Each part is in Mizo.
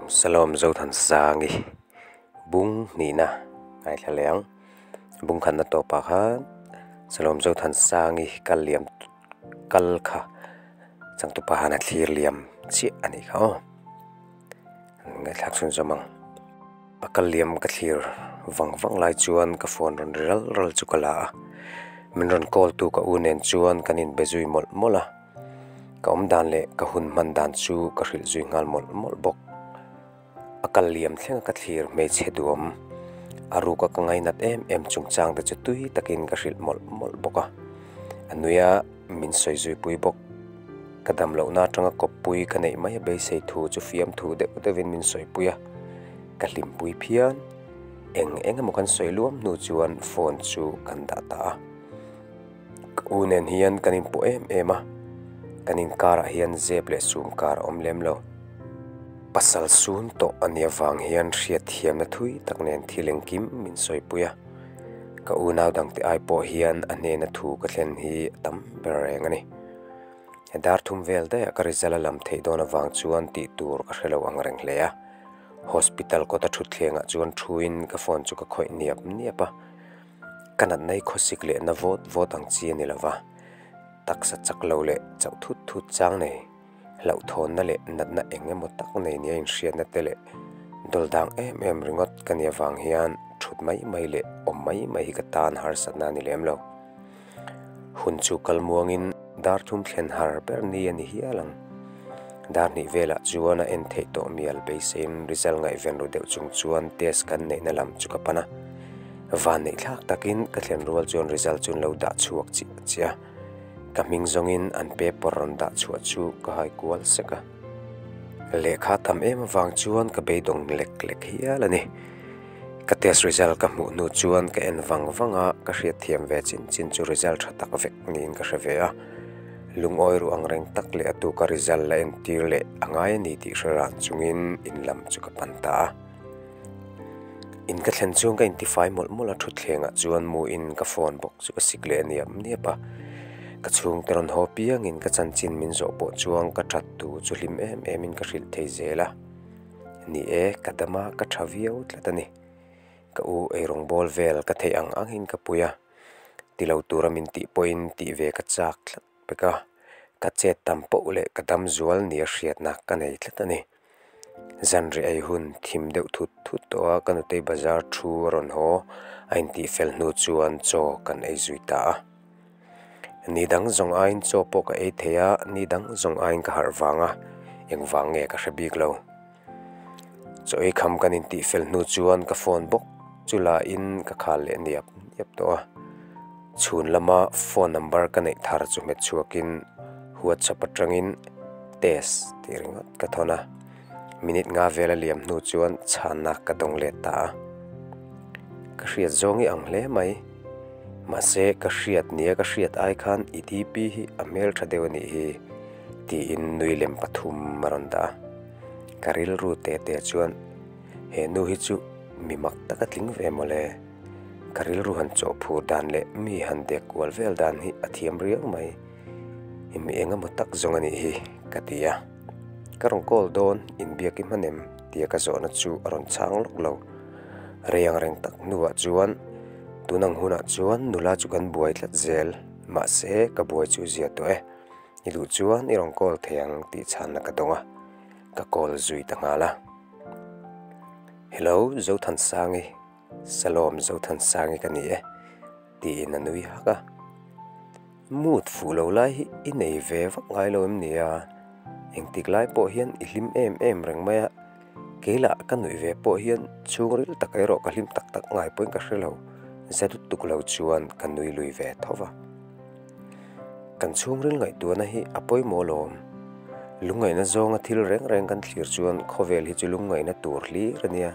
Salom Zothansangi bung hnihna ngaithla leh ang. Bung khatna tawpah khan Salom Zothansangi kal liam kal kha changtupa han a thlir liam chiah a nih kha aw. Ngaihthlak chhun zawm ang. A kal liam ka thlir vang vang lai chuan ka phone rawn ri ral ral chu ka la a. Min rawn call tu ka u nen chuan kan inbe zui mawlh mawlh a. Ka awm dan leh ka hun hman dan chu ka hrilh zui nghal mawlh mawlh bawk. A kal liam thlenga ka thlir hmeichhe duam a ruka ka ngainat em em chungchang te chu tui takin ka hrilh mawlh mawlh bawk a. A nuia min sawi zui pui bawk. Ka dam lohna atanga kawppui ka neih mai a beisei thu chu fiamthu deuh deuhin min sawi pui a, ka hlimpui phian. Eng eng emaw kan sawi luam hnu chuan phone chu kan dah ta a. Ka u nen hian kan inpawh em em a, kan inkarah hian zep leh sum kar a awm lem lo. Pasal sun tawh a nih avang hian hriatthiamna thui tak nen thil engkim min sawipui a, ka unau dangte ai pawh hian a hnena thu ka thlen hi a tam ber reng a ni. Dar thum vel daih ah ka result a lam theih dawn avang chuan tih tur ka hre lo ang reng hle a, hospital kawta thutthlengah chuan thuin ka phone chu ka khawih niap niap a. Ka natna hi khawsik leh na vawt vawt ang chi a ni lo va, taksa chak lo leh chauh thut thut chang nei, hlauhthawnna leh natna eng emaw tak nei nia inhriatna te leh dawldang em em ringawt ka nih avang hian thut mai mai leh awm mai mai hi ka tan harsatna a ni lem lo. Hun chu kal muangin dar thum thlen har ber ni a ni hial ang. Dar hnih velah chuan a en theih tawh mial beiseiin result ngaihven ru deuh chung chuan test kan neihna lam chu ka pan a. Van neih thlak takin ka thlen rual chuan result chu an lo dah chhuak chiah chiah a. Ka hming zawngin an paper rawn dah chhuah chu ka hai kual sek a. Lehkha tam em avang chuan ka beidawng lek lek hial a ni. Ka test result ka hmuh hnu chuan ka en vang vang a, ka hriatthiam ve chin chin chu result tha tak vek niin ka hre ve a. Lungawi ruh ang reng tak leh a tuka result la entir leh a ngai a ni tih hre ran chungin in lam chu ka pan ta a. In ka thlen chuan ka intifai mawlh mawlh a, thutthlengah chuan mu in ka phone bawk chu ka sik leh niap niap a. Ka chhungte rawn haw piangin ka chanchin min zawh pawh chuan ka that tu chu hlim em em in ka hrilh thei zel a. Ni e, ka dam a, ka tha viau tlat a ni. Ka u eirawng bawl vel ka theih ang angin ka pui a, ti lo tura min tih pawhin tih ve ka chak tlat pek a, ka chet tam poh leh ka dam zual nia hriatna ka nei tlat a ni. Zanri ei hun thim deuh thut thut tawh a, ka nutei bazar thu a rawn haw, a intih fel hnu chuan chaw kan ei zui ta a. Ni dang zawng aiin chaw pawh ka ei thei a, ni dang zawng aiin ka harh vang a, engvang nge ka hre bik lo. Chaw ei kham kan intih fel hnu chuan ka phone bawk chu la in ka khal leh niap niap tawh a. Chhun lama phone number ka neih thar chu hmet chhuakin WhatsApp atangin test tih ringawt ka thawn a. Minute nga vel a liam hnu chuan chhanna ka dawng let ta a. Ka hriat zawng i ang hle mai. Mahse ka hriat nia ka hriat ai khan i DP hi a hmeltha deuh a nih hi tiin nui lem pathum a rawn dah a. Ka rilru teh teh chuan he nu hi chu mi mak tak a tling ve mawle. Ka rilru han chawhphur dan leh mi han dek kual vel dan hi a thiam riau mai. I mi eng emaw tak zawng a nih hi ka ti a. Ka rawn call dawn inbiak i hman em tia ka zawhna chu a rawn chhang lawk lo. Rei ang reng tak hnuah chuan tun ang hunah chuan nula chu kan buai tlat zel mahse ka buai chu zia tawh e. I duh chuan i rawn call thei ang tih chhanna ka dawng a, ka call zui ta nghal a. Hello Zothansangi, Salom Zothansangi ka ni e tiin a nui hak a. Mood fuh lo lai hi i nei ve vak ngai lo em nia? Engtik lai pawh hian i hlim em em reng mai a, keilah ka nuih ve pawh hian chhungril tak erawh ka hlim tak tak ngai pawhin ka hre lo, za dut tuk lo chuan ka nui lui ve tho va. Kan chhungril ngaihtuahna hi a pawimawh alawm. Lungngaihna zawnga thil reng reng kan thlir chuan khawvel hi chu lungngaihna tur hlir a nia.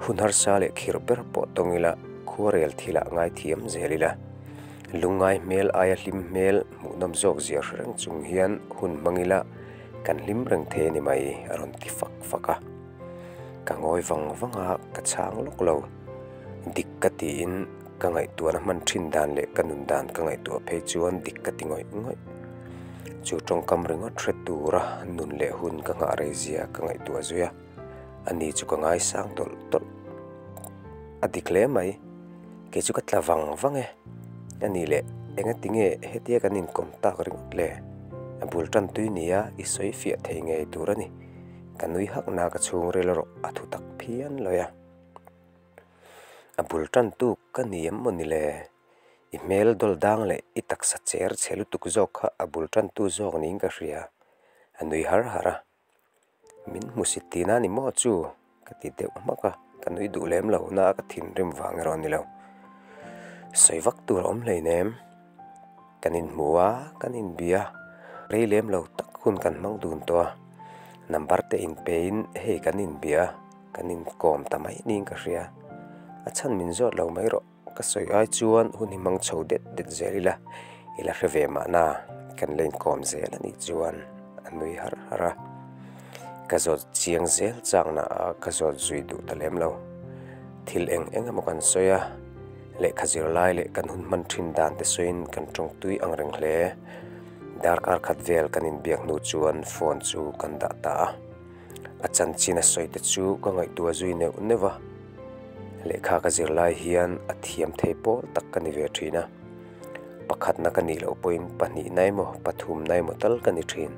Hun harsa leh khirh ber pawh tawng ila, khuarel thilah ngaithiam zel ila. Lungngai hmel aia hlim hmel hmuhnawm zawk zia hre reng chung hian hun hmang ila kan hlim reng thei a ni mai a rawn ti fak fak a. Ka ngawi vang vang a, ka chhang lawk lo. Dik ka tiin ka ngaihtuahna hman thin dan leh ka nun dan ka ngaihtuah phei chuan dik ka ti ngawih ngawih. Chu tawngkam ringawt hre tura nun leh hun ka nghah rei zia ka ngaihtuah zui a, ani chu ka ngaisang tawlh tawlh. A dik hle mai, kei chu ka tla vang vang e. A nih leh, engati nge hetia kan inkawm tak ringawt le? A bul tan tui nia i sawi fiah thei ngei tur a ni. Ka nui hak na ka chhungril erawh a thu tak phian lawi a. A bul tan tuk ka ni em maw ni le? I hmel dawl dang leh i taksa cher chhe lutuk zawk kha a bul tantu zawk niin ka hria, a nui har har a. Min hmusit tihna ni maw chu? ka ti deuh hmak a, ka nui duh lem lo na ka thinrim vang erawh a ni lo. Sawi vak tur a awm hleinem. Kan inhmu a, kan inbia a, rei lem lo tak hun kan hmang dun tawh a, number te inpein hei kan inbia a, kan inkawm ta mai niin ka hria. A chhan min zawt lo mai rawh. Ka sawi ai chuan hun hi hmang chho det det zel ila, i la hre ve mahna kan la inkawm zel a nih chuan a nui har har a. Ka zawt chiang zel chakna a ka zawt zui duh ta lem lo. Thil eng eng emaw kan sawi a, lehkha zir lai leh kan hun hman thin dan te sawiin kan tawng tui ang reng hle. Darkar khat vel kan inbiak hnu chuan phone chu kan dah ta a. A chanchin a sawi te chu ka ngaihtuah zui neuh neuh a, lehkha ka zir lai hian a thiam thei pawl tak ka ni ve thin a, pakhatna ka nih loh pawhin pahnihna emaw pathumna emaw tal ka ni thin.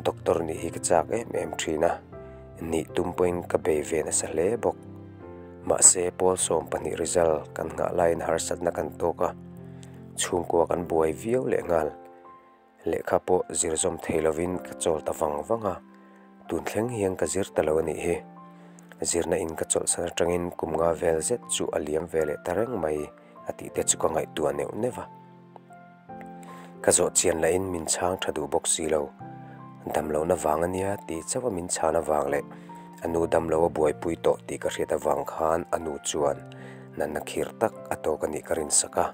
Doctor nih hi ka chak em em thin a, nih tum pawhin ka bei ve nasa hle bawk. Mahse pawl 12 result kan nghah laiin harsatna kan tawk a, chhungkua kan buai viau lehnghal. Lehkha pawh zir zawm thei lovin ka chawl ta vang vang a, tun thleng hian ka zir ta lo a nih hi. Zirna in ka chawlhsan atangin kum nga vel zet chu a liam ve leh ta reng mai a tih te chu ka ngaihtuah neuh neuh a. Ka zawh chian lahin min chhang tha duh bawk si lo. Damlohna vang a nia tih chauh a min chhan avang leh a nu damlo a buaipui tawh tih ka hriat avang khan a nu chuan natna khir tak a tawk a nih ka rinsak a.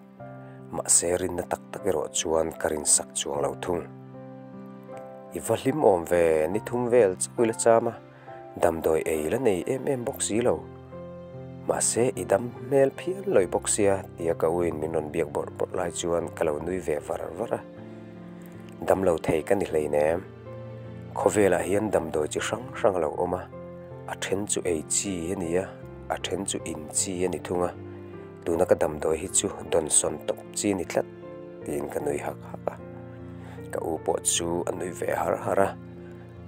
Mahse rinna tak tak erawh chuan ka rinsak chuang lo thung. I va hlim awm ve, ni thum vel chauh ila cham a, damdawi ei la nei em em bawk si lo. Mahse i dam hmel phian lawi bawk sia tia ka uin min rawn biak bawrh bawrh lai chuan ka lo nui ve var var a. Dam lo thei ka ni hleinem. Khawvelah hian damdawi chi hrang hrang a lo awm a, a then chu ei chi a ni a, a then chu in chi a ni thung a. Tuna ka damdawi hi chu dawnsawn tawp chi ni tlat tiin ka nui hak hak a. Ka u pawh chu a nui ve har har a,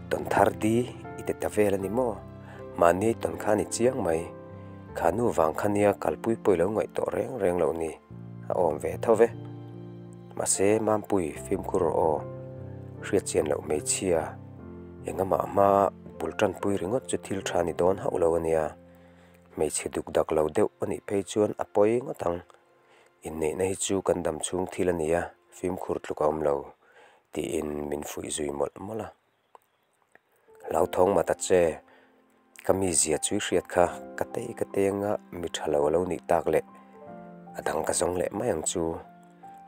Tawn thar di i ti ta vel a ni maw? Mahni tawn kha a ni chiang mai. Kha nu vang kha nia kalpui pawh i lo ngaih tawh reng reng loh ni, a awm ve tho ve. Mahse Mampui fimkhur rawh aw, hriat chian loh hmeichhia engamah hma bul tanpui ringawt chu thil tha ni dawn hauh lo a nia. Hmeichhe duk dak lo deuh a nih phei chuan a pawi ngawt ang. Inneihna hi chu kan dam chhung thil a ni a, fimkhur tluk a awm lo, tiin min fuih zui mawlh mawlh a. Hlauthawng mah ta che, ka mizia chu i hriat kha, ka tei ka tei anga mi tha lo a lo nih tak leh a dang ka zawng leh mai ang chu.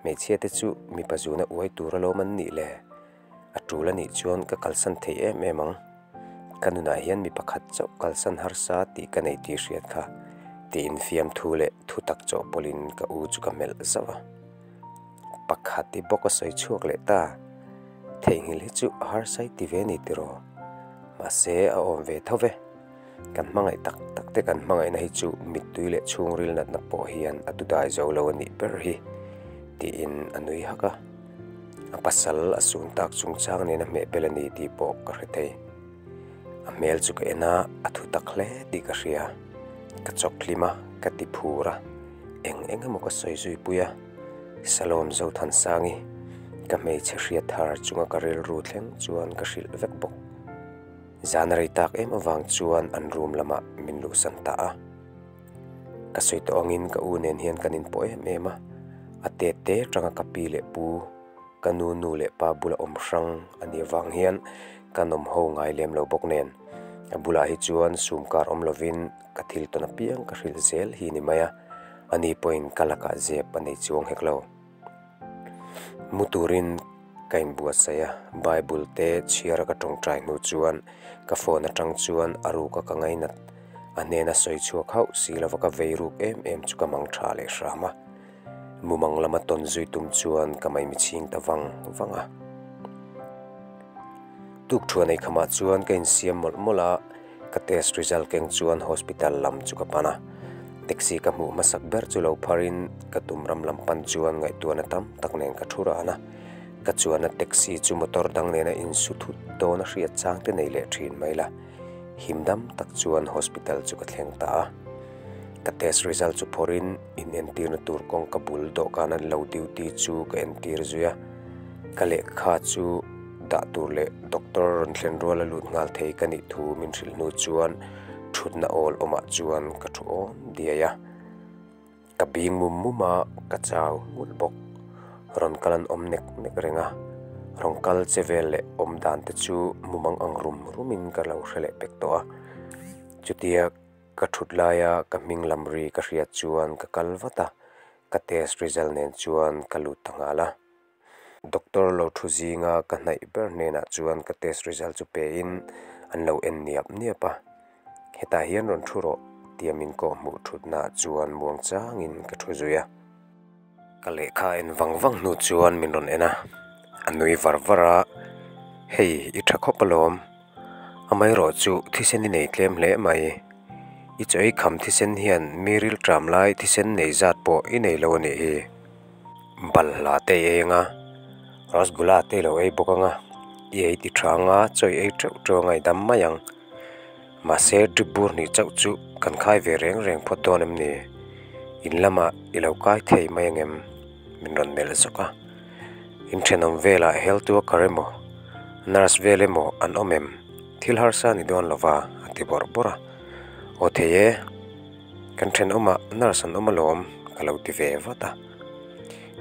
Hmeichhia te chu mipa zuna uai tur alawm an nih le. A tul a nih chuan ka kalsan thei em em ang. Ka nunah hian mi pakhat chauh kalsan harsa tih ka nei tih hriat kha tiin fiamthu leh thu tak chawhpawlhin ka u chu ka melh zauh a. Pakhat i bawk a sawi chhuak leh ta. Theihnghilh hi chu a harsa i ti ve ni tiraw? Mahse a awm ve tho ve. Kan hmangaih tak tak te kan hmangaihna hi chu mittui leh chhungril natna pawh hian a tudai zo lo a nih ber hi tiin a nui hak a. A pasal a sun tak chungchang nen a hmeh bel a ni tih pawh ka hre thei. A hmel chu ka en a, a thu tak hle tih ka hria. Ka chawk hlim a, ka ti phur a, eng eng emaw ka sawi zui pui a. Salom Zothansangi, ka hmeichhe hriat thar chunga ka rilru thleng chuan ka hrilh vek bawk. Zan a rei tak em avang chuan an room lamah min luhsan ta a. Ka sawi tawh angin ka u nen hian kan inpawh em em a, a tet te atanga ka pi leh pu, ka nu nu leh pa bula awm hrang a nih avang hian ka nawm ho ngai lem lo bawk nen. A bulah hi chuan sum kar awm lovin ka thil tawn apiang ka hrilh zel hi ni mai a, ani pawhin ka lakah zep a nei chuang hek lo. Mu turin ka inbuatsaih a, Bible te chhiar a ka tawngtai hnu chuan ka phone atang chuan a ruk a ka ngainat. A hnena sawi chhuak hauh si lova ka vei ruk em em chu ka mang tha leh hram a. Mumang lama tawn zui tum chuan ka maimichhing ta vang vang a. Tukthuan ei khamah chuan ka insiam mawlh mawlh a, ka test result keng chuan hospital lam chu ka pan a. Taxi ka hmuh hmasak ber chu lo pharin ka tum ram lam pan chuan ngaihtuahna tam tak nen ka thu ran a. Ka chuanna taxi chu motor dang nena insu thut dawn a hriat chang te nei leh thin mai la. Him dam tak chuan hospital chu ka thleng ta a. Ka test result chu phawrhin inentirna tur kawngka bul dawhkan an lo duty chu ka entir zui a. Ka lehkha chu dah tur leh doctor rawn thlen rual a lut nghal thei ka nih thu min hrilh hnu chuan thutna awl awmah chuan ka thu awm diai a. Ka bing mum mum a, ka chau nghulh bawk. Rawn kal an awm nek nek reng a, rawn kal che vel leh awm dan te chu mumang ang rum rumin ka lo hre leh pek tawh a. Chutia ka thut laia ka hming lam ri ka hriat chuan ka kal vat a, ka test result nen chuan ka lut ta nghal a. Doctor lo thu zinga ka hnaih ber hnenah chuan ka test result chu pein an lo en niap niap a, hetah hian rawn thu rawh tia min kawh hmuh thutnaah chuan muang changin ka thu zui a. Ka lehkha en vang vang hnu chuan min rawn en a, a nui var var a, hei i tha khawp alawm, amaherawh chu thisen i nei tlem hle mai, i chaw ei kham thisen hian mi rilṭam lai thisen nei zat pawh i nei lo a nih hi. Balhla te i ei anga, rasgula te i lo ei bawk anga, i ei ti tha anga chaw i ei teuh teuh anga i dam mai ang. Mahse drip bur hnih chauh chu kan khai ve reng reng phawt dawn em ni? In lamah i lo kai thei mai angem? Min rawn melh zawk a. In thenawm velah health worker emaw, nurse vel emaw an awm em? Thil harsa ni dawn lova a ti bawrh bawrh a. Aw thei e. Kan thenawmah nurse an awm alawm ka lo ti ve vat a.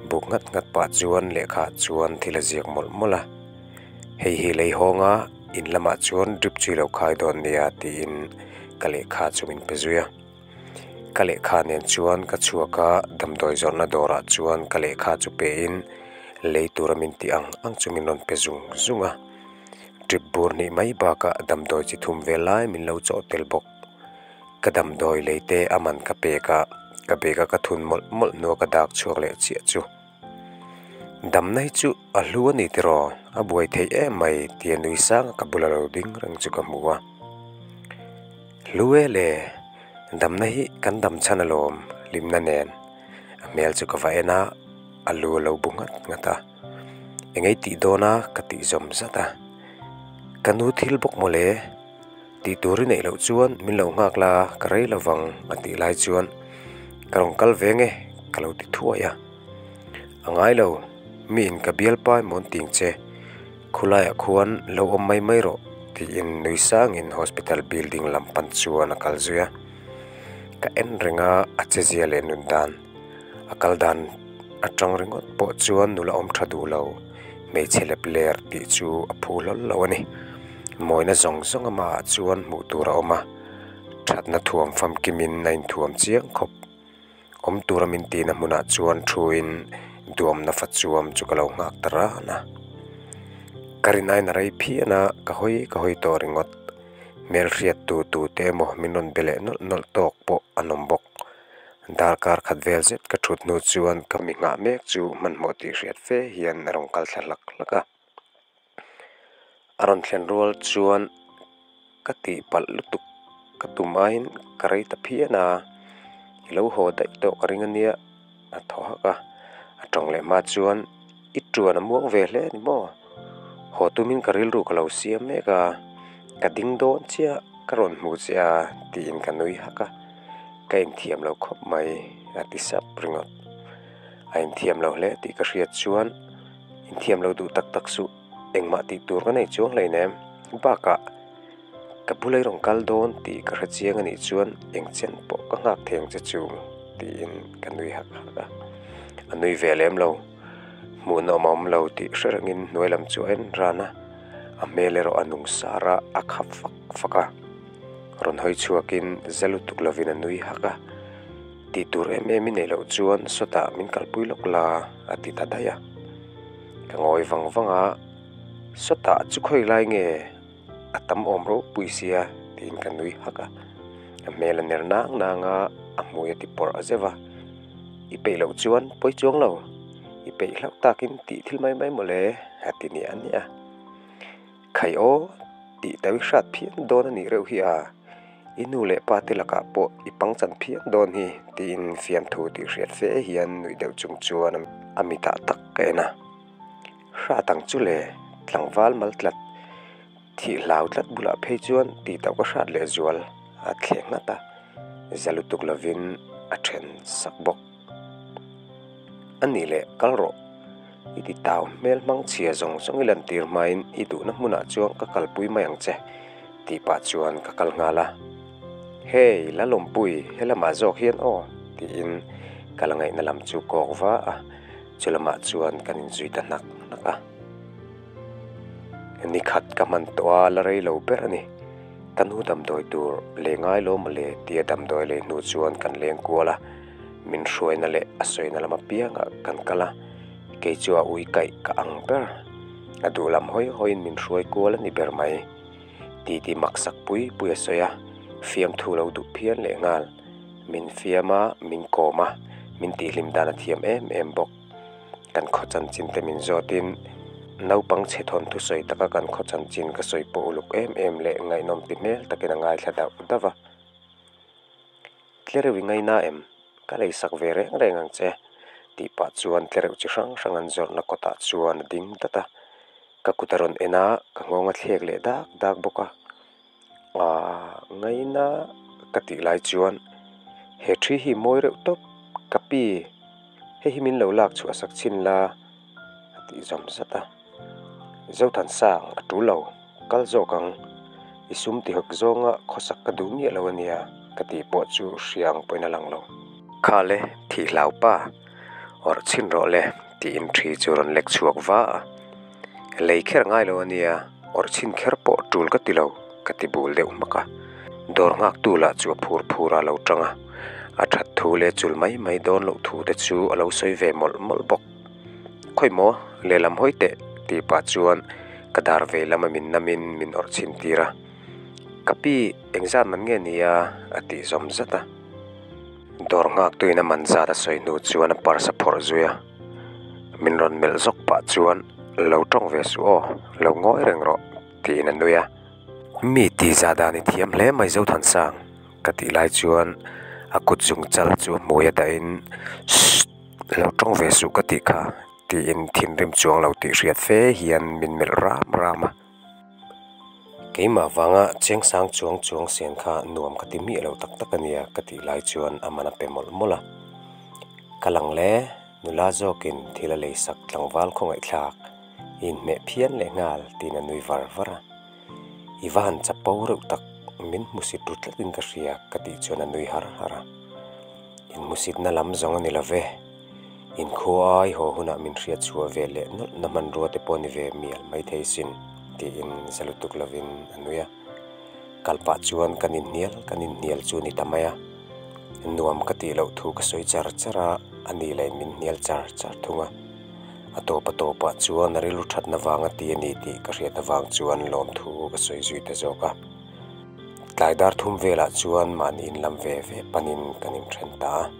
Buk nghat nghat pah chuan lehkhaah chuan thil a ziak mawlh mawlh a. Hei hi lei hawnga in lamah chuan drip chu i lo khai dawn nia tiin ka lehkha chu min pe zui a. Ka lehkha nen chuan ka chhuak a, damdawi zawrhna dawrah chuan ka lehkha chu pein lei tura min tih ang ang chu min rawn pe zung zung a. Drip bur hnih mai bakah damdawi chi thum vel lai min lo chawh tel bawk. Ka damdawi lei te a man ka pek a, ka bag a ka thun mawlh mawlh hnua ka dak chhuak leh chiah chu. Damna hi chu a hlu a ni tiraw, a buai theih em mai tia nui sang a ka bula lo ding reng chu ka hmu a. Hlu e le, damna hi kan dam chhan alawm hlimna nen a hmel chu ka va en a, a lu a lo bu nghat nghat a. Engei tih dawn a ka tih zawm zat a, ka nu thil bawk mawle. Tih tur i neih loh chuan min lo nghak la ka rei lo vang a tih lai chuan ka rawn kal ve nge ka lo ti thuai a. A ngai lo, miin ka bialpa emaw an ting che, khulaiah khuan lo awm mai mai rawh tiin nui sangin hospital building lam pan chuan a kal zui a. Ka en reng a, a chezia leh nun dan, a kal dan atang ringawt pawh chuan nula awm tha duh lo. Hmeichhe lep ler tih chu a phu hlawl lo a ni. Mawina zawng zawng amahah chuan hmuh tur a awm a, thatna thuam famkimin a inthuam chiang khawp. Awm tura min tihna hmunah chuan thuin duamna fa chuam chu ka lo nghak ta ran a. Ka rin aiin a rei phian a, ka hawi ka hawi tawh ringawt. Hmelhriat tu tute emaw min rawn be leh nawlh nawlh tawk pawh an awm bawk. Darkar khat vel zet ka thut hnu chuan ka mi nghah mek chu hmanhmawh tih hriat fe hian a rawn kal thla hlak hlak a. A rawn thlen rual chuan ka tih palh lutuk ka tum aiin ka rei ta phian a, i lo haw daih tawh ka ring ania a thaw hak a. A tawng leh hma chuan i tuan a muang ve hle a ni maw? Haw tumin ka rilru ka lo siam mek a, ka ding dawn chiah ka rawn hmu che a tiin ka nui hak a. Ka inthiam lo khawp mai a ti sap ringawt. A inthiam lo hle tih ka hriat chuan inthiam lo duh tak tak suh engmah tih tur ka nei chuang hleinem. Bakah ka bula i rawn kal dawn tih ka hre chiang a nih chuan eng chen pawh ka nghak thei ang che chu tiin ka nui hak hak a. A nui ve lem lo. Hmuhna awm a awm lo tih hre rengin hnuai lam chu a en ran a. A hmel erawh a nung sar a, a khap fak fak a. Rawn hawi chhuakin za lutuk lovin a nui hak a, Tih tur em em i neih loh chuan sawtah min kalpui lawk la a ti ta daih a. Ka ngawi vang vang a, Sawtah chu khawi lai nge a tam awm ropui sia tiin ka nui hak a. A hmel a ner nang nang a, a hmui a ti pawrh a zeuh a, I peih loh chuan pawi chuang lo, i peih hlauh takin tih thil mai mai mawle a ti niah niah a. Khai aw, tih tau i hrat phian dawn a nih reuh hi a, i nu leh pa te lakah pawh i pangchan phian dawn hi, tiin fiamthu tih hriat fe hian nuih deuh chung chuan a mitah tak ka en a. Hrat ang chu le, tlangval mal tlat, thih hlau tlat bulah phei chuan tih tauh ka hrat leh zual a thleh nghat a, za lutuk lovin a then sak bawk. A nih leh kal rawh, i ti tau hmel hmang chhia zawng zawng i lantir hmain i duhna hmunah chuan ka kalpui mai ang che tih pah chuan ka kal nghal a. Hey, la lawmpui, helamah zawk hian aw tiin ka la ngaihna lam chu kawk va a. Chu lamah chuan kan inzui ta hnak hnak a. Ni khat ka hman tawh a, la rei lo ber a ni. Ka nu damdawi tur lei ngai lo mawle tia damdawi lei hnu chuan kan leng kual a, min hruaina leh a sawina lam apiangah kan kal a, kei chu a ui kaih ka ang ber. A duh lam hawi hawiin min hruai kual a ni ber mai. Titi maksak pui pui a sawi a, fiamthu lo duh phian leh nghal. Min fiam a, min kawm a, min tihhlim dan a thiam em em bawk. Kan khaw chanchin te min zawtin naupang chhe thawn thusawi taka kan khaw chanchin ka sawi pawh uluk em em leh ngaihnawm ti hmel takin a ngaithla dauh dauh a. Tlereuh i ngaina em? Ka lei sak ve reng reng ang che tih pah chuan tlereuh chi hrang hrang an zawrhna kawtah chuan a ding dat a. Ka kut a rawn en a, ka nghawng a thlek leh dak dak bawk a. Aaa ngaina ka tih lai chuan he thi hi mawi reuh tawp ka pi hei hi min lo lak chhuah sak chhin la a tih zawm zat a Zothansang a tul lo kal zawk ang i sum ti hawk zawnga khawsak ka duh miah lo a nia ka tih pawh chu hriang pawhin a lang lo. Khale thih hlau pa awrh chhin rawh le tiin thi chu rawn lek chhuak va a. Lei kher ngai lo a nia, awrh chhin kher pawh tul ka ti lo, ka ti bul deuh hmak a. Dawr nghaktu lah chu a phur phur a lo tang a, a that thu leh chul mai mai dawn loh thu te chu a lo sawi ve mawlh mawlh bawk. Khawi maw, lehlam hawi teh tih pah chuan ka dar vei lama min namin min awrh chhin tir a. Ka pi, engzat man nge nia? a tih zawm zat a. Dawr nghaktuin a man zat a sawi hnu chuan a purse a phawrh zui a. Min rawn melh zawk pah chuan lo tawng ve suh aw, lo ngawi reng rawh tiin a nui a. Mi ti zah dan i thiam hle mai Zothansang ka tih lai chuan a kut zung chal chu a hmui a dahin Shhh lo tawng ve suh ka tih kha tiin thinrim chuang lo tih hriat fe hian min melh ram ram a. Keimah vanga chengsang chuang chuang sen kha nuam ka ti miah lo tak tak a nia ka tih lai chuan a man a pe mawlh mawlh a. Ka lang le, nula zawkin thil a lei sak tlangval khawngaihthlak i inhmeh phian leh nghal tiin a nui var var a. I va han chapo reuh tak, min hmusit ru tlatin ka hria ka tih chuan a nui har har a. Inhmusitna lam zawng a ni lo ve. Inkhua ai haw hunah min hriat chhuah ve leh nawlh na hmanrua te pawh ni ve mial maithei sin tiin za lutuk lovin a nui a. Kal pah chuan kan inhnial kan inhnial chu ni ta mai a. Nuam ka tih loh thu ka sawi char char a, a ni lahin min hnial char char thung a. A tawp a tawpah chuan a rilru thatna vang a ti a ni tih ka hriat avang chuan lawmthu ka sawi zui ta zawk a. Tlai dar thum velah chuan mahni inlam ve ve panin kan inthen ta a.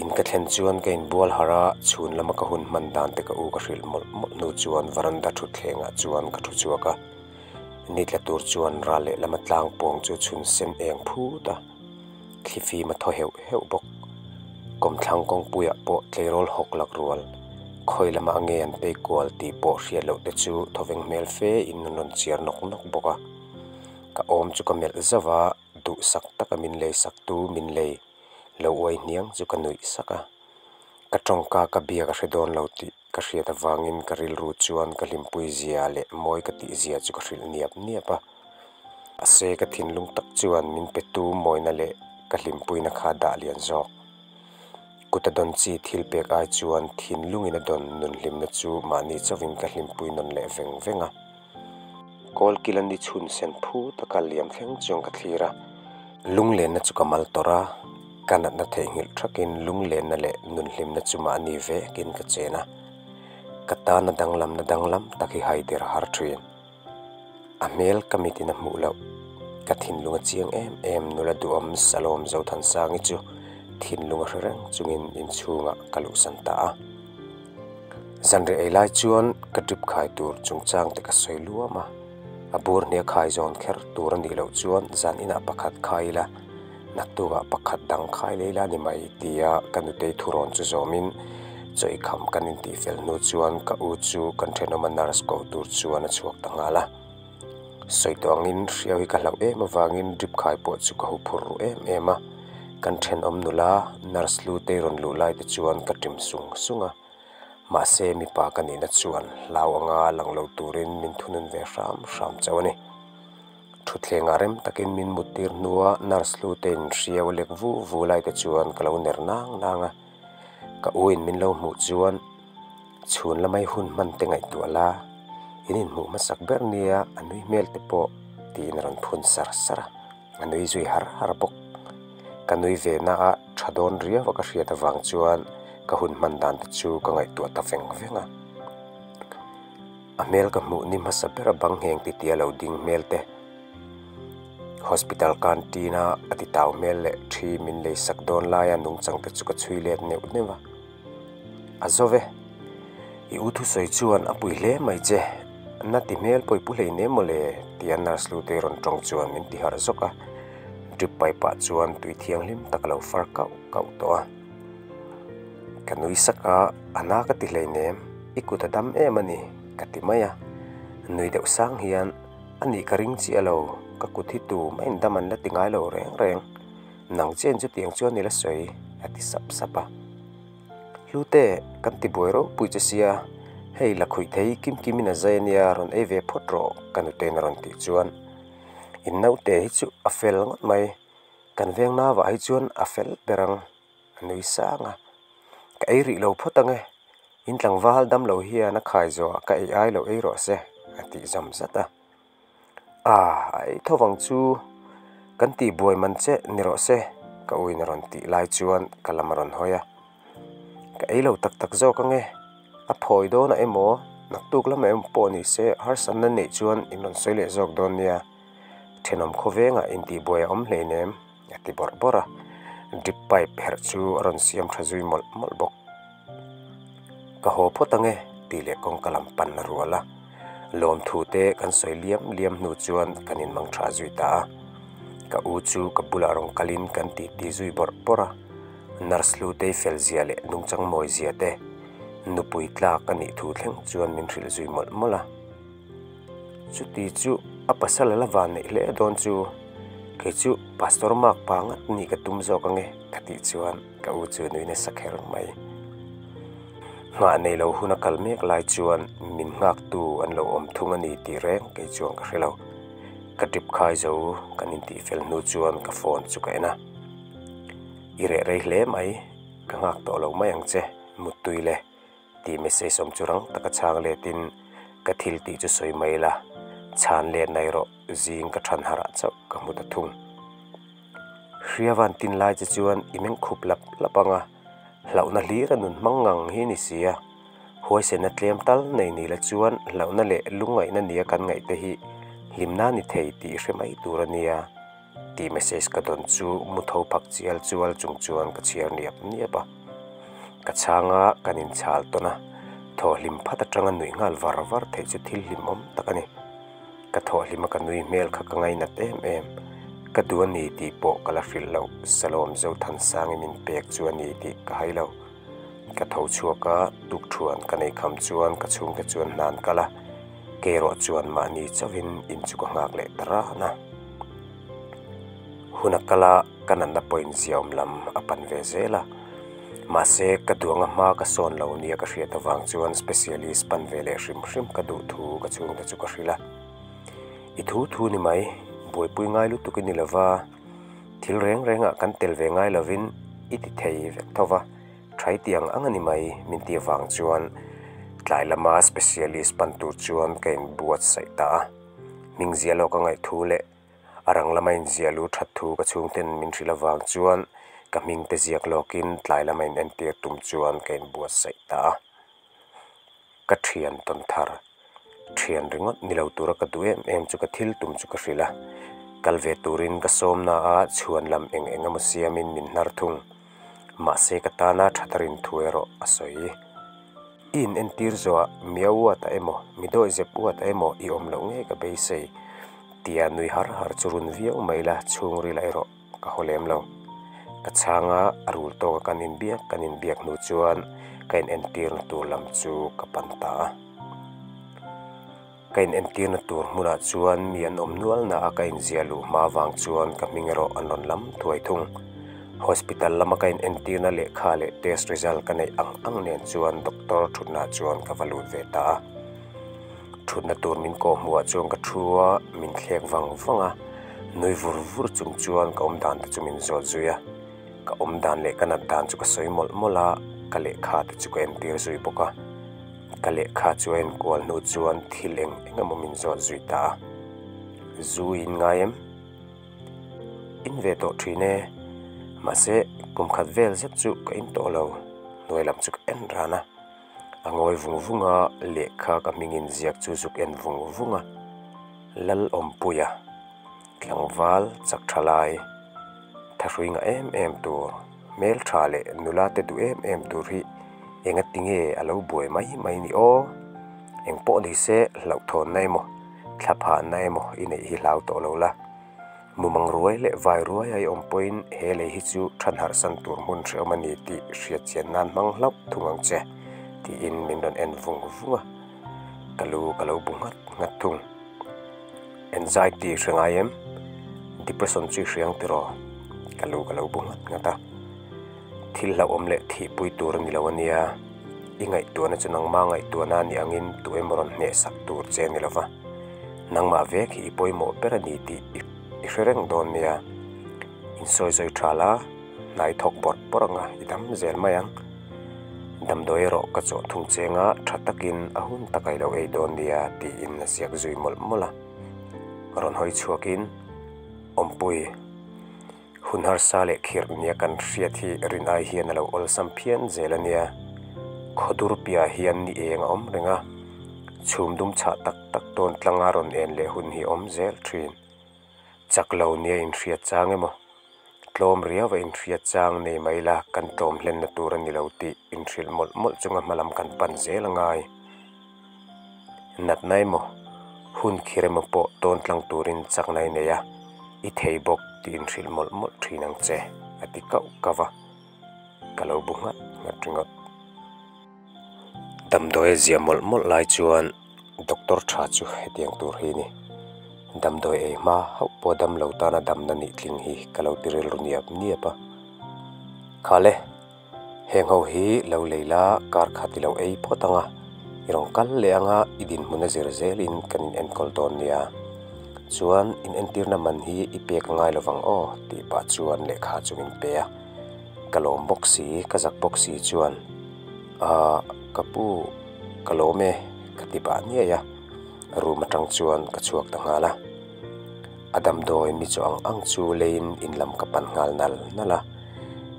In ka thlen chuan ka inbual harh a, chhun lama ka hun hman dan te ka u ka hrilh mawlh mawlh hnu chuan varanda thutthlengah chuan ka thu chhuak a. Ni tla tur chuan ral lehlama tlang pawng chu chhun sen eng phut a, thlifim a thaw heuh heuh bawk. Kawmthlang kawngpuiah pawh tleirawl hawk lak rual, khawi lamah nge an pei kual tih pawh hriat loh te chu thawveng hmel fe in an rawn chiar nawk nawk bawk a. Ka awm chu ka melh zauh a, duhsak taka min lei sak tu min lei lo uai hniang chu ka nuih sak a. Ka tawngka ka biak a hre dawn lo tih ka hriat avangin ka rilru chuan ka hlimpui zia leh mawi ka tih zia chu ka hrilh niap niap a. Mahse ka thinlung tak chuan min pe tu mawina leh ka hlimpuina kha dah lian zawk. Kut a dawn chi thil pek ai chuan thinlungin a dawn nun hlimna chu mahni chauhin ka hlimpui nawn leh veng veng a. Kawlkil a ni chhun sen phu taka liam thleng chuan ka thlir a. Lunglenna chu ka mal tawrh a, ka natna theihnghilh thakin lunglenna leh nunhlimna chu mahni vekin ka chen a. Ka tana danglamna danglam tak hi haider a har thin. A hmel ka mitin a hmuh loh. Ka thinlung a chiang em em nula duhawm Salom Zothansangi chu thinlung a hre reng chungin inchhungah ka luhsan ta a. Zanriah ei lai chuan ka drip khai tur chungchang te ka sawi luam a, a bur hnia khai zawn kher tur a nih loh chuan zan inah pakhat khai ila, naktukah pakhat dang khai leh ila a ni mai tia ka nutei thurawn chu zawmin chaw kham kan intih fel hnu chuan ka u chu kan thenawma nurse ko tur chuan a chhuak ta nghal a. Sawi tawh angin hriau hi ka hlauh em avangin drip khai pawh chu ka huphurh ru em em a, kan thenawm nula nurse hlutei rawn luh lai te chuan ka ṭim sung sung a. Mahse mipa ka nihna chuan hlau anga lang lo turin min thunun ve hram hram chauh a ni. Thutthlengah rem takin min muttir hnua nurse hlutein hriau a lek vu vu lai te chuan ka lo ner nang nang a. Ka uin min lo hmuh chuan chhun lamai hun hman te ngaihtuah la, in inhmuh hmasak ber nia a nui hmel te pawh tiin a rawn phun sar sar a, a nui zui har har bawk. Ka nui ve na a tha dawn riau a ka hriat avang chuan ka hun hman dan te chu ka ngaihtuah ta veng veng a. A hmel ka hmuh ni hmasa ber a bang ngheng titia lo ding hmel te, Hospital canteen a a ti tau hmel leh thi min lei sak dawn laia nungchang te chu ka chhui let neuh neuh a. A zo ve. I u thusawi chuan a pui hle mai che. Na ti hmel pawh i pu hlei nem mawle tia nurse lu te rawn tawng chuan min ti harh zawk a. Drip pipe ah chuan tui thianghlim tak a lo far kauh kauh tawh a. Ka nui sak a, a na ka ti hlei nem, i kut a dam em a ni ka ti mai a. Nui deuh sang hian a nih ka ring chiah lo, ka kut hi tu mah in dam an la ti ngai lo reng reng. Nang chen chutiang chuan i la sawi, a ti sap sap a. Hlute, kan ti buai ropui che sia, hei la khuih thei kim kimin a zai ania rawn ei ve phawt rawh, ka nutein a rawn tih chuan. In naute hi chu a fel ngawt mai, kan veng navah hi chuan a fel ber ang, a nui sang a. Ka ei rih lo phawt ang e, in tlangval dam lo hian a khai zawhah ka ei ai lo ei rawh se, a tih zawm zat a. A, a ei tho vang chu kan tih buai man che ni rawh se, ka uin a rawn tih lai chuan ka lam a rawn hawi a. Ka ei lo tak tak zawk ange, a phawi dawnah emaw naktuk lamah emaw pawh ni se harsatna neih chuan in rawn sawi leh zawk dawn nia, thenawm khawvengah intih buai a awm hleinem a ti bawrh bawrh a, drip pipe herh chu a rawn siam tha zui mawlh mawlh bawk. Ka haw phawt ange tih leh kawngka lam pan a rual a, lawmthu te kan sawi liam liam hnu chuan kan inmang tha zui ta a. Ka u chu ka bulah rawn kalin kan titi zui bawrh bawrh a, nurse Hlutei fel zia leh nungchang mawi zia te nupui tlak a nih thu thleng chuan min hrilh zui mawlh mawlh a. Chuti chu a pasal a la van neih hle dawn chu, kei chu Pastor Mark pa ngat nih ka tum zawk ange ka tih chuan ka u chu nui nasa kher mai. Nghah nei lo hun a kal mek lai chuan min nghaktu an lo awm thung a ni tih reng kei chuan ka hre lo. Ka drip khai zo kan intih fel hnu chuan ka phone chu ka en a. I reh rei hle mai, ka nghak tawh lo mai ang che, muttui le. Tih message awm chu rang taka chhang letin ka thil tih chu sawi mai la, chhan let nai rawh zing ka than harh ah chauh ka hmu ta thung. Hriavan tin lai che chuan i meng khup lap lap ang a, hlauhna hlir a nun hmang ngang hi ni si a, huaisenna tlem tal nei ni la chuan hlauhna leh lungngaihna nia kan ngaih te hi hlimna ni thei tih i hre mai tur a nia tih message ka dawn chu mu tho phak chial chual chung chuan ka chhiar niap niap a. Ka chhang a, kan inchhal tawn a, thawhhlim phat atanga nuih nghal var var theih chu thil hlimawm tak a ni. Ka thawhhlim a ka nui hmel kha ka ngainat em em. Ka duh a ni tih pawh ka la hrilh loh, Salawm Zothansangin min pek chu a ni tih ka hai lo. Ka tho chhuak a, tukthuan ka nei kham chuan ka chhungte chuan hna an kal a, kei erawh chuan mahni chauhin in chu ka nghak leh ta ran a. Hun a kal a, ka natna pawhin ziaawm lam a pan ve zel a. Mahse, ka duanga hma ka sawn lo nia ka hriat avang chuan specialist pan ve leh hrim hrim ka duh thu ka chhungte chu ka hrilh a. I thu thu ni mai, buaipui ngai lutuk i ni lova, thil reng rengah kan tel ve ngai lovin i ti thei vek tho va, thai tiang ang a ni mai min tih avang chuan tlai lama specialist pan tur chuan ka inbuatsaih ta a. Hming zia lawk a ngaih thu leh A rang lama inziah lu that thu ka chhungten min hrilh avang chuan ka hming te ziak lawkin tlai lama in entir tum chuan ka inbuatsaih ta a. Ka thian tawn thar, thian ringawt ni lo tura ka duh em em chu ka thil tum chu ka hrilh a. Kal ve turin ka sawmna a chhuan lam eng eng emaw siamin min hnar thung. Mahse ka tana tha tarin thu erawh a sawi. I in entir zawhah mia uatah emaw, mi dawihzep uatah emaw i awm loh ngei ka beisei tia nui har har chu run viau mai la chhungril ah erawh ka haw lem lo. Ka chhang a, a rul tawka kan inbiak kan inbiak hnu chuan ka in entirna tur lam chu ka pan ta a. Ka in entirna tur hmunah chuan mi an awm nual na a ka inziah luh hma vang chuan ka hming erawh an rawn lam thuai thung. Hospital lama ka in entirna lehkha leh test result ka neih ang ang nen chuan doctor thutnaah chuan ka va lut ve ta a. Thutna tur min kawh hmuhah chuan ka thu a, min thlek vang vang a, nui vur vur chung chuan ka awm dan te chu min zawt zui a. Ka awm dan leh ka nat dan chu ka sawi mawlh mawlh a, ka lehkha te chu ka entir zui bawk a. Ka lehkha chu a enkual hnu chuan thil eng eng emaw min zawt zui ta a. Zu i in ngai em? In ve tawh thin e. Mahse, kum khat vel zet chu ka in tawh lo. Hnuai lam chu ka en ran a. A ngawi vung vung a, lehkha ka hmingin ziak chu zuk en vung vung a. Lalawmpuia. Tlangval chak tha lai, thahrui ngah em em tur, hmeltha leh nula te duh em em tur hi enga tinge a lo buai mai mai ni aw? Eng pawh ni se hlauhthawnna emaw, thlaphahna emaw i neih hi hlau tawh lo la. Mumang ruai leh vai ruai a i awm pawhin he lei hi chu thanharhsan tur hmun hrehawm a ni tih hriatchian nan hmang hlauh thung ang che, tiin min rawn en vung vung a. Ka lu ka lo bu nghat nghat thung. Anxiety i hre ngai em? Depression chu i hre ang tiraw? Ka lu ka lo bu nghat nghat a. Thil hlauhawm leh thihpui tur a ni lo a nia. I ngaihtuahna chu nangma ngaihtuahna a nih angin tu emaw rawn hnehsak tur che a ni lova. Nangmah vek hi i pawimawh ber a ni tih i hre reng dawn nia. Insawi zawi tha la. Hnai thawk bawrh bawrh anga i dam zel mai ang. Damdawi erawh ka chawh thung cheng a, tha takin a hun taka i lo ei dawn nia tiin a ziak zui mawlh mawlh a. Rawn hawi chhuakin, Awmpui, hun harsa leh khirh nia kan hriat hi rin ai hian a lo awlsam phian zel a nia. Khawdur piahah hian ni eng a awm reng a, chhum dum chhah tak tak tawn tlanga rawn en leh hun hi a awm zel thin. Chak lo nia inhriat chang emaw? Tlawm riau a inhriat chang nei mai la kan tlawm hlenna tur a ni lo tih inhrilh mawlh mawlh chunga hmalam kan pan zel a ngai. Natna emaw, hun khir emaw pawh tawn tlang turin chakna i nei a, i thei bawk tih inhrilh mawlh mawlh thin ang che, a ti kauh kauh a. Ka lo bu nghat nghat ringawt. Damdawi a ziah mawlh mawlh lai chuan doctor tha chu hetiang tur hi a ni. Damdawi ei hma hauh pawh dam lo tana damna nih tling hi ka lo ti rilru niap niap a. Khale, heng ho hi lo lei la kar khat i lo ei phawt ang a, i rawn kal leh ang a, i dinhmun a zir zelin kan in enkawl dawn nia. Chuan in entirna man hi i pek a ngai lovang aw tih pah chuan lehkha chu min pe a. Ka lawm bawk si, ka zak bawk si chuan, Aah, ka pu, ka lawm e, ka ti bah niaih a, room atang chuan ka chhuak ta nghal a. A damdawi mi chaw ang ang chu leiin in lam ka pan nghal nal nal a.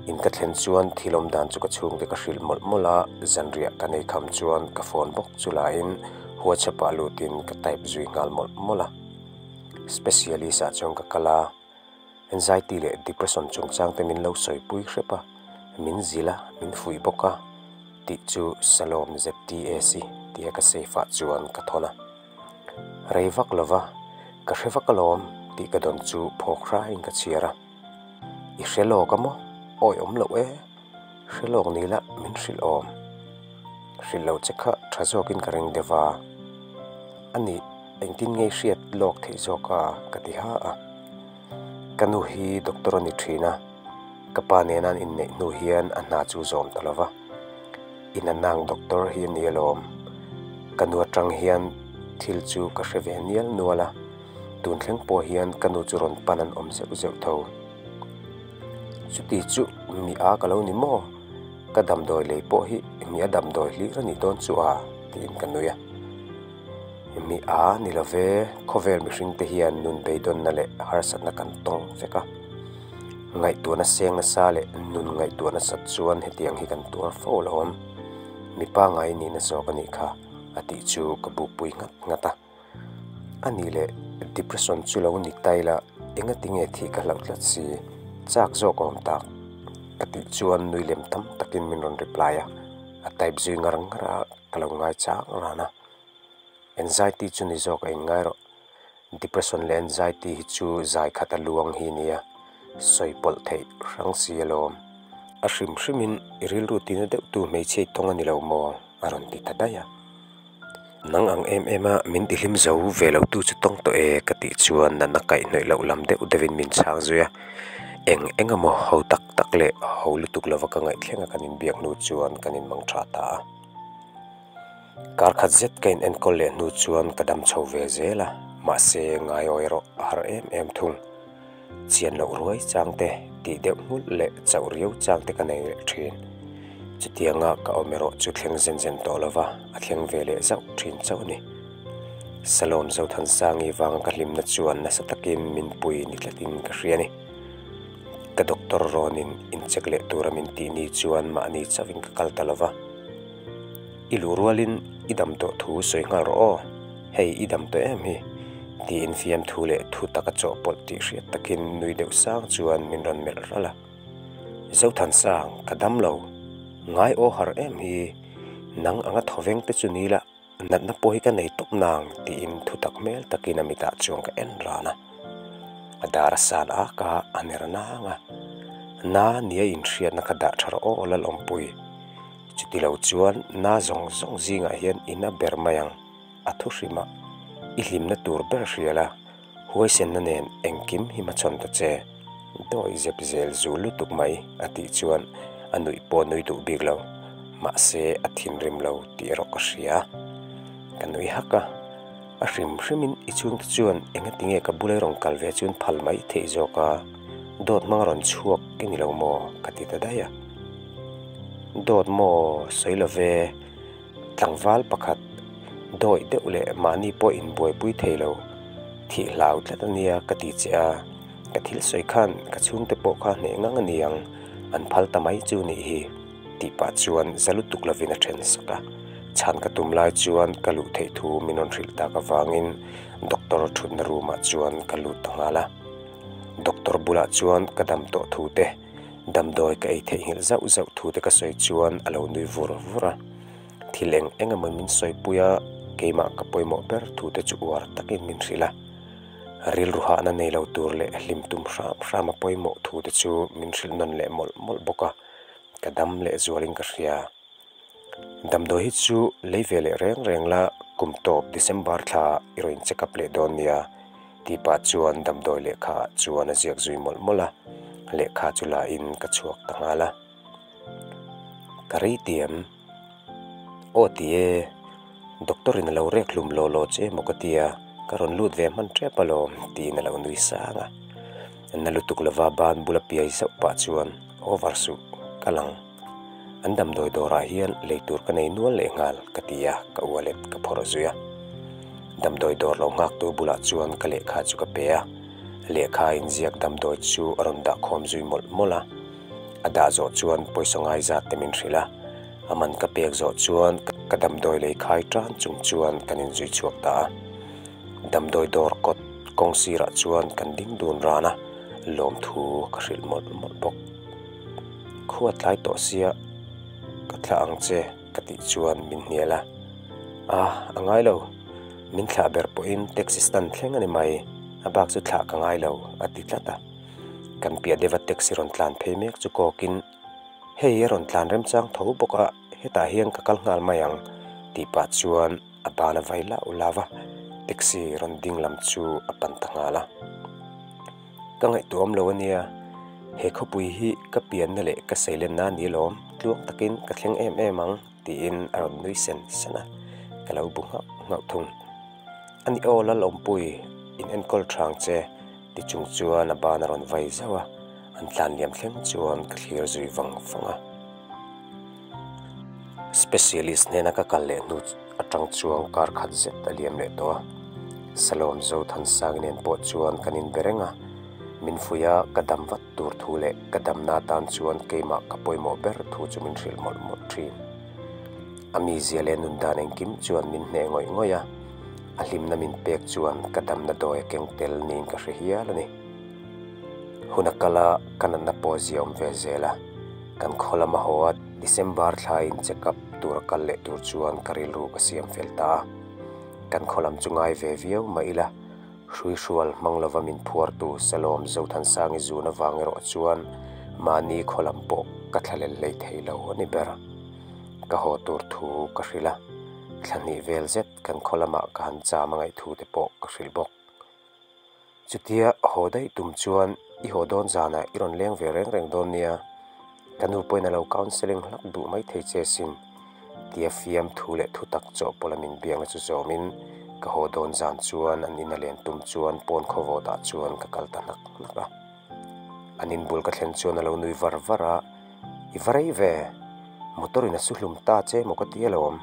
In ka thlen chuan thil awm dan chu ka chhungte ka hrilh mawlh mawlh a, zanriah ka nei kham chuan ka phone bawk chu lain WhatsApp ah lutin ka type zui nghal mawlh mawlh a. Specialist ah chuan ka kal a. Anxiety leh depression chungchang te min lo sawipui hrep a, min zilh a, min fuih bawk a tih chu Salom ZTAC tia ka safe ah chuan ka thawn a. Rei vak lova, ka hre vak alawm tih ka dawn chu phawk hraiin ka chhiar a. I hre lawk a maw? Awi awm loh e, hre lawk ni la min hrilh awm. Hrilh lo che kha tha zawkin ka ring deuh a. A nih, engtin nge i hriat lawk theih zawk a? ka ti ha a. Ka nu hi doctor a ni thin a, ka pa nena an inneih hnu hian a hna chu zawm ta lo va. Inanang doctor hi a ni alawm. Ka nu atang hian thil chu ka hre ve nial nual a, tun thleng pawh hian ka nu chu rawn pan an awm zeuh zeuh tho. Chuti chu mi a ka lo ni maw? Ka damdawi lei pawh hi mi a damdawi hlir a nih dawn chu a? tiin ka nui a. Mi a ni lo ve, khawvel mihring te hian nun beidawnna leh harsatna kan tawng vek a. Ngaihtuahna seng nasa leh nun ngaihtuah nasat chuan hetiang hi kan tuar fo lo awm. Mi pangngai nihna zawk a nih kha a tih chu ka bukpui nghat nghat a. A nih leh depression chu lo ni ta ila engati nge thih ka hlauh tlat si, chak zawk a awm tak ka tih chuan nui lem tam takin min rawn reply a, a type zui ngar ngar a. ka lo ngaichang ran a. Anxiety chu ni zawk a inngai rawh. Depression leh anxiety hi chu zai khat a luang hi nia, sawi pawlh theih hrang si alawm. A hrim hrimin i rilru tina deuhtu hmeichhia i tawng a ni lo maw? a rawn ti ta daih a. Nang ang em em a min tihlim zo ve lo tu chu tawng tawh e ka tih chuan natna kaihhnawih loh lam deuh deuhin min chhang zui a. Eng eng emaw ho tak tak leh ho lutuk lova ka ngaihthleng a kan inbiak hnu chuan kan inmang tha ta a. Kar khat zet ka in enkawl leh hnu chuan ka dam chho ve zel a, mahse ngaiawi erawh a har em em thung. Chian loh ruai chang te, tih deuh nghulh leh chauh riau chang te ka nei leh thin. Chutianga ka awm erawh chu thleng zen zen tawh lova, a thleng ve leh zauh thin chauh a ni. Salom Zothansangi vanga ka hlimna chuan nasa takin min pui ni tlatin ka hria a ni. Ka doctor rawnin incheck leh tura min tih ni chuan mahni chauhin ka kal ta lova. I luh rualin i dam tawh thu sawi nghal rawh aw, hei i dam tawh em hi? tiin fiamthu leh thu taka chawhpawlh tih hriat takin nui deuh sang chuan min rawn melh ralh a. Zothansang, ka dam lo. Ngai aw har em hi, nang anga thawveng te chu ni la, Natna pawh hi ka nei tawp nang tiin thutak hmel takin a mitah chuan ka en ran a. A dar a san ak a, a ner nang a. Na nia inhriatna kha dah tha rawh aw Lalawmpui. Chuti lo chuan na zawng zawng zingah hian i na ber mai ang, a thu hrim a. I hlimna tur ber hria la, Huaisenna nen engkim hi hmachhawn ta che, dawi zep zel zul lutuk mai a tih chuan a nuih pawh nui duh bik lo, mahse a thinrim lo tih erawh ka hria. Ka nui hak a, a hrim hrimin i chhungte chuan engati nge ka bula i rawn kal ve chuan phal mai theih zawk a, dawt hmang a rawn chhuak i ni lo maw? ka ti ta daih a. Dawt maw sawi lo ve. Tlangval pakhat dawih deuh leh mahni pawh inbuaipui thei lo, thih hlau tlat a nia ka ti che a, ka thil sawi khan ka chhungte pawh kha hneh ngang a ni ang, an phal ta mai chu nih hi tih pah chuan za lutuk lovin a then sak a. Chhan ka tum lai chuan ka luh theih thu min rawn hrilh tak avangin doctor thutna room ah chuan ka lut ta nghal a. Doctor bulah chuan ka dam tawh thu te. Damdawi ka ei theihnghilh zauh zauh thu te ka sawi chuan a lo nui vur vur a, thil eng eng emaw min sawipui a, keimah ka pawimawh ber thu te chu uar takin min hrilh a. Rilru hahna nei lo tur leh hlim tum hram hram a pawimawh thu te chu min hrilh nawn leh mawlh mawlh bawk a, ka dam leh zualin ka hria. Damdawi hi chu lei ve leh reng reng la, kum tawp December thla i rawn check up leh dawn nia tih pah chuan damdawi lehkha ah chuan a ziak zui mawlh mawlh a, lehkha chu la in ka chhuak ta nghal a. Ka rei ti em? Aw ti e, doctor in a lo rek hlum law law che emaw ka tia, ka rawn lut ve hman tep alawm tiin a lo nui sang a. Na lutuk lova ban bula piai zauh pah chuan over suh ka lang. An damdawi dawrah hian lei tur ka nei nual leh nghal ka ti a, ka wallet ka phawrh zui a. Damdawi dawr lo nghaktu bulah chuan ka lehkha chu ka pe a, lehkha inziak damdawi chu a rawn dah khawm zui mawlh mawlh a. A dah zawh chuan pawisa ngai zat te min hrilh a, a man ka pek zawh chuan ka damdawi lei khai tan chung chuan kan inzui chhuak ta a. Damdawi dawr kawt kawng sirah chuan kan ding dun ran a, lawmthu ka hrilh mawlh mawlh bawk. Khua tlai tawh sia ka thlah ang che ka tih chuan min hnial a, Ah a ngai lo, min thlah ber pawhin taxi stand thleng a ni mai, a bak chu thlah ka ngai lo a ti tlat a. Kan piah deuha taxi rawn tlan phei mek chu kawkin, Hei a rawn tlan remchang tho bawk a, hetah hian ka kal nghal mai ang tih pah chuan A ban a vai lau lau a, taxi rawn ding lam chu a pan ta nghal a. Ka ngaihtuah awm lo a nia, he khawpui hi ka pianna leh ka seilenna a ni lawm, tluang takin ka thleng em em ang tiin a rawn nui sen sen a, ka lo bu nghauh nghauh thung. A ni aw Lalawmpui, in enkawl thang che ti chung chuan a ban a rawn vai zauh a, an tlan liam thleng chuan ka thlir zui vang vang a. Specialist hnena ka kal leh hnu atang chuan kar khat zet a liam leh tawh a, Salom Zothansang nen pawh chuan kan inbe reng a, min fuih a ka dam vat tur thu leh ka damna atan chuan keimah ka pawimawh ber thu chu min hrilh mawlh mawlh thin. A mizia leh nun dan engkim chuan min hneh ngawih ngawih a, a hlimna min pek chuan ka damna dawi a keng tel niin ka hre hial a ni. Hun a kal a, ka natna pawh a ziaawm ve zel a. Kan khaw lama haw a December thla in check up tura kal leh tur chuan ka rilru ka siam fel ta a. Kan khaw lam chu ngai ve viau mah ila, hruihrual hmang lova min phuartu Salawm Zothansangi zun avang erawh chuan mahni khaw lam pawh ka thlalel hlei thei lo a ni ber. Ka haw tur thu ka hrilh a, thla hnih vel zet kan khaw lamah ka han cham a ngaih thu te pawh ka hrilh bawk. Chutia haw daih tum chuan i haw dawn zanah i rawn leng ve reng reng dawn nia, ka nu pawhin a lo counselling hlak duh mai thei che sin tia fiam thu leh thu tak chawhpawlh a min biakna chu zawmin ka haw dawn zan chuan an ina len tum chuan pawn khaw vawtah chuan ka kal ta hnak hnak a. An in bul ka thlen chuan a lo nui var var a, I va rei ve, motor in a su hlum ta che maw ka ti alawm,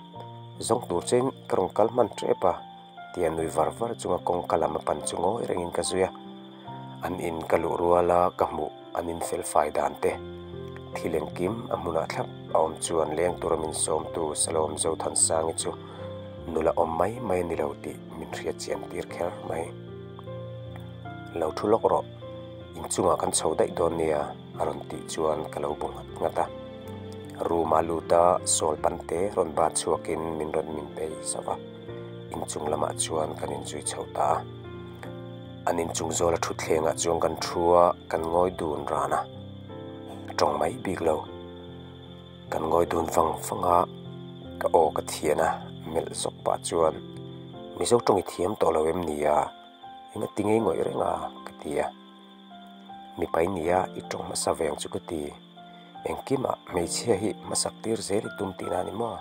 zawng tur chein ka rawn kal hman tep a. Tia nui var var chunga kawngka lam a pan chu ngawi rengin ka zui a, an in ka luh ruala ka hmuh an in fel fai dan te, thil engkim a hmunah thlap a awm chuan leng tura min sawmtu Salawm Zothansangi chu nula awm mai mai a ni lo tih min hriat chian tir kher mai. Lo thu lawk rawh, inchungah kan chho daih dawn nia a rawn tih chuan ka lo bu nghat nghat a, room a lut a sawl pante rawn bat chhuakin min rawn min bei zauh a. Inchung lamah chuan kan inzui chho ta a, an inchung zawla thutthlengah chuan kan thu a, kan ngawi dun ran a, tawng mai bik lo. Kan ngawi dun vang vang a, ka aw ka thian a, melh zawk pah chuan, Mizo tawng i thiam tawh lo em ni a? Enga ti ngei ngawih reng a? ka ti a. Mipa i nia, i tawng hmasa veng chu ka ti. Engkimah hmeichhia hi hmasak tir zel i tum tihna a ni maw?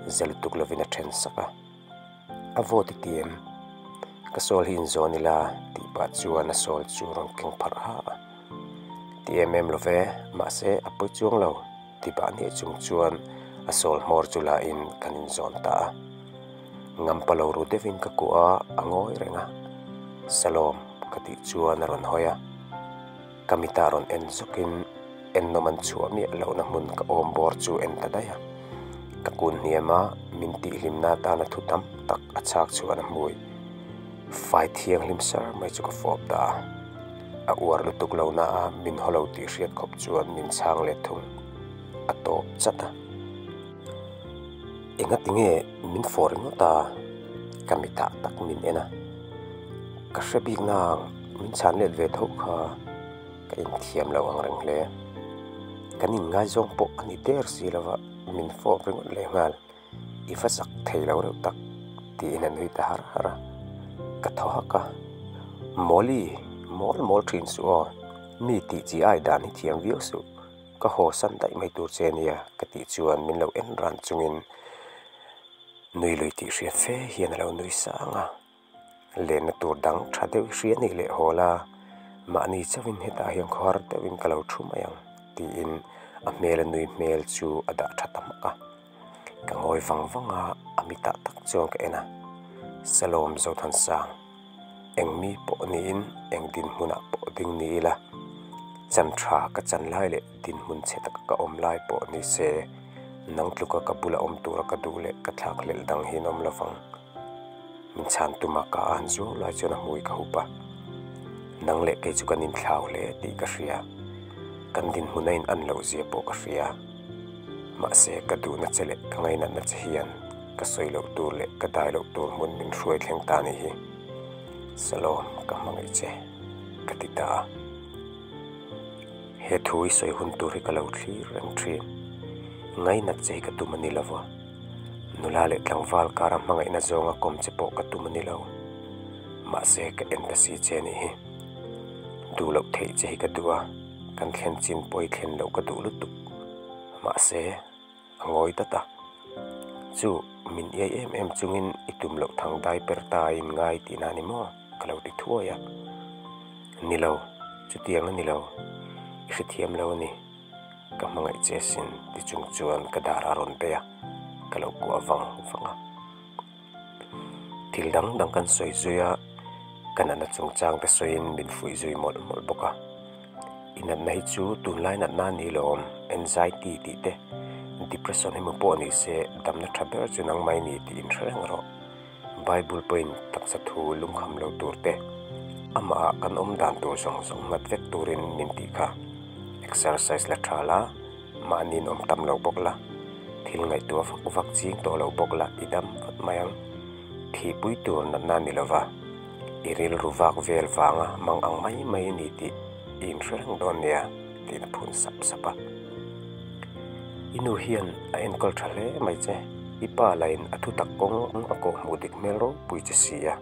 Za lutuk lovin a then sak a, A vote i ti em? Ka sawl hi inzawn ila tih pah chuan a sawl chu rawn keng pharh ha a. Ti em em lo ve, mahse a pawi chuang lo ti bah hniah chung chuan a sawl hmawr chu la in kan inzawn ta a. Ngampa lo ru deuhin ka kuah a, a ngawi reng a. Salawm ka tih chuan a rawn hawi a. Ka mitah rawn en zawkin ennawm an chhuah miah lohna hmun ka awm bawr chu en ta daih a. Ka kun hniam a, min tihhlimna atana thu tam tak a chhak chhuan a hmui. Fai thianghlim sar mai chu ka fawp ta a. A uar lutuk lo na a, min haw lo tih hriat khawp chuan min chhang let thung. A tawp chat a. Engati nge min fawh ringawt a? Ka mitah tak min en a. Ka hre bik nang min chhan let ve tho kha ka inthiam lo ang reng hle. Kan inngaizawng pawh a ni der si lova min fawp ringawt leh nghal i va zak thei lo reuh tak tiin a nui ta har har a. Ka thaw hak a, Mawli, mawl mawl thin suh aw, mi tih chi ai dan hi thiam viau suh, ka haw san daih mai tur che nia ka tih chuan min lo en ran chungin nui lui tih hriat fe hian a lo nui sang a. Lenna tur dang tha deuh i hria nih leh haw la, mahni chauhin hetah hian khawhar deuhin ka lo thu mai ang tiin a hmela nui hmel chu a dah tha ta hmak a. Ka ngawi vang vang a, a mitah tak chuan ka en a, Salawm Zothansang, eng mi pawh niin eng dinhmunah pawh ding ni ila, chan tha ka chan lai leh dinhmun chhe taka ka awm lai pawh ni se, nang tluka ka bula awm tura ka duh leh ka thlakhlelh dang hi an awm lovang. Min chhan tuma ka an zuau lai chuan a hmui ka hup a, nang leh kei chu kan inthlau hle tih ka hria, kan dinhmun a in an loh zia pawh ka hria. Mahse ka duhna che leh ka ngainatna che hian ka sawi loh tur leh ka dai loh tur hmun min hruai thleng ta ni hi. Salawm ka hmangaih che ka ti ta a. He thu i sawi hun tur hi ka lo thlir reng thin. Ngainat che hi ka tum a ni lo va. Nula leh tlangval kara hmangaihna zawnga kawm che pawh ka tum a ni lo. Mahse ka en ta si che nih hi. Duh loh theih che hi ka duh a, kan thlen chin pawh i thlen loh ka duh lutuk. Mahse a ngawi dat a. Chu min iai em em chungin i tum loh thang dai per ta a inngai tihna a ni maw? Ka lo ti thuai a. Ni lo, chutiang a ni lo. I hrethiam lo a ni. Ka hmangaih che sin ti chung chuan ka dar a rawn bei a, ka lo kuah vang vang a. Thil dang dang kan sawi zui a, ka natna chungchang te sawiin min fuih zui mawlh mawlh bawk a. I natna hi chu tunlai natna a ni lo awm, anxiety tih te, depression emaw pawh ni se damna tha ber chu nangmah i ni tih inhre reng rawh. Bible pawhin taksa thu lungkham lo tur te, amahah kan awm dan tur zawng zawng nghat vek turin min tih kha. Exercise la tha la, mahniin awm tam lo bawk la. Thil ngaihtuah vak vak ching tawh lo bawk la i dam vat mai ang. Thihpui tur natna ni lova i rilru vak vel vanga mang ang mai mai a ni tih i inhre reng dawn nia tiin a phun sap sap a. I nu hian a enkawl tha hle mai che, i pa lain a thutak kawng a kawh hmuh dik hmel ropui che si a,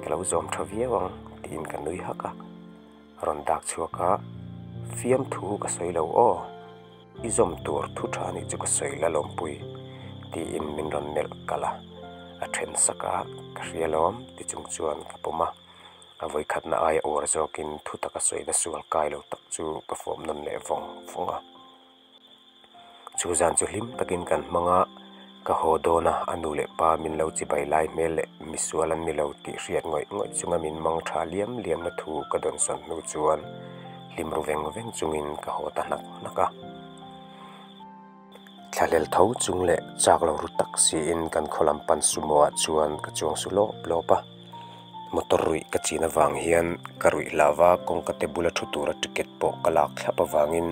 ka lo zawm tha viau ang tiin ka nui hak a. Rawn dak chhuak a, Fiamthu ka sawi lo aw, i zawm tur thu tha nih chu ka sawi la lawmpui, tiin min rawn melh kalh a. A then sak a, Ka hria lawm, ti chung chuan ka pawm a. A vawikhatna aia uar zawkin thu taka sawina sual kai lo tak chu ka fawm nawn leh vawng vawng a. Chu zan chu hlim takin kan hmang a, ka haw dawn a, a nu leh pa min lo chibai lai hmel leh misual an ni lo tih hriat ngawih ngawih chunga min mang tha liam liamna thu ka dawnsawn hnu chuan hlim ru veng veng chungin ka haw ta hnak hnak a. Thlahlel tho chung leh chak lo ru tak siin kan khaw lam pan sumo ah chuan ka chuang su lawp lawp a. Motor ruih ka chin avang hian ka ruih hlauva kawngka te bula thu tura ticket pawh ka lak thlap avangin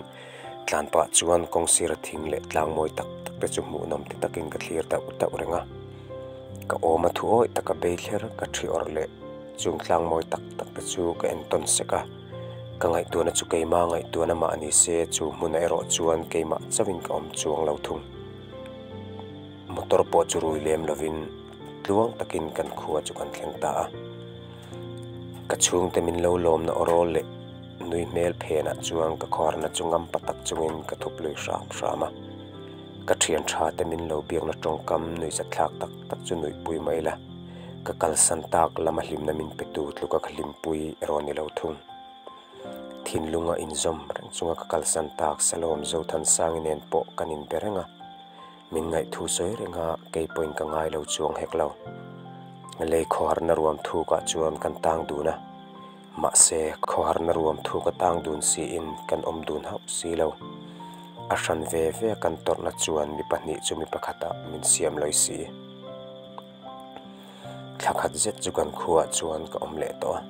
tlan pah chuan kawng sira thing leh tlang mawi tak tak te chu hmuhnawm ti takin ka thlir dauh dauh reng a. Ka awm a thu awih taka bei thler ka thi awrh leh chung tlang mawi tak tak te chu ka entawn sek a. Ka ngaihtuahna chu keimah ngaihtuahna mah ni se chu hmunah erawh chuan keimah chauhin ka awm chuang lo thung. Motor pawh chu rui lem lovin tluang takin kan khua chu kan thleng ta a. Ka chhungte min lo lawmna aw rawl leh nui hmel phenah chuan ka khawharna chu ngam pa tak chungin ka thup lui hram hram a. Ka thian tha te min lo biakna tawngkam nuihzathlak tak tak chu nuihpui mai la, ka kalsan tak lama hlimna min petu tluka ka hlimpui erawh ni lo thung. Thinlunga inzawm reng chunga ka kalsan tak Salom Zothansangi nen pawh kan inbe reng a. Min ngaihthu sawi reng a, kei pawhin ka ngai lo chuang hek lo. Lei khawharna ruam thukah chuan kan tang dun a, mahse khawharna ruam thuk a tang dun siin kan awm dun hauh si lo. A hran ve ve a kan tawrhna chuan mi pahnih chu mi pakhatah min siam lawi si. Thla khat zet chu kan khuaah chuan ka awm leh tawh a,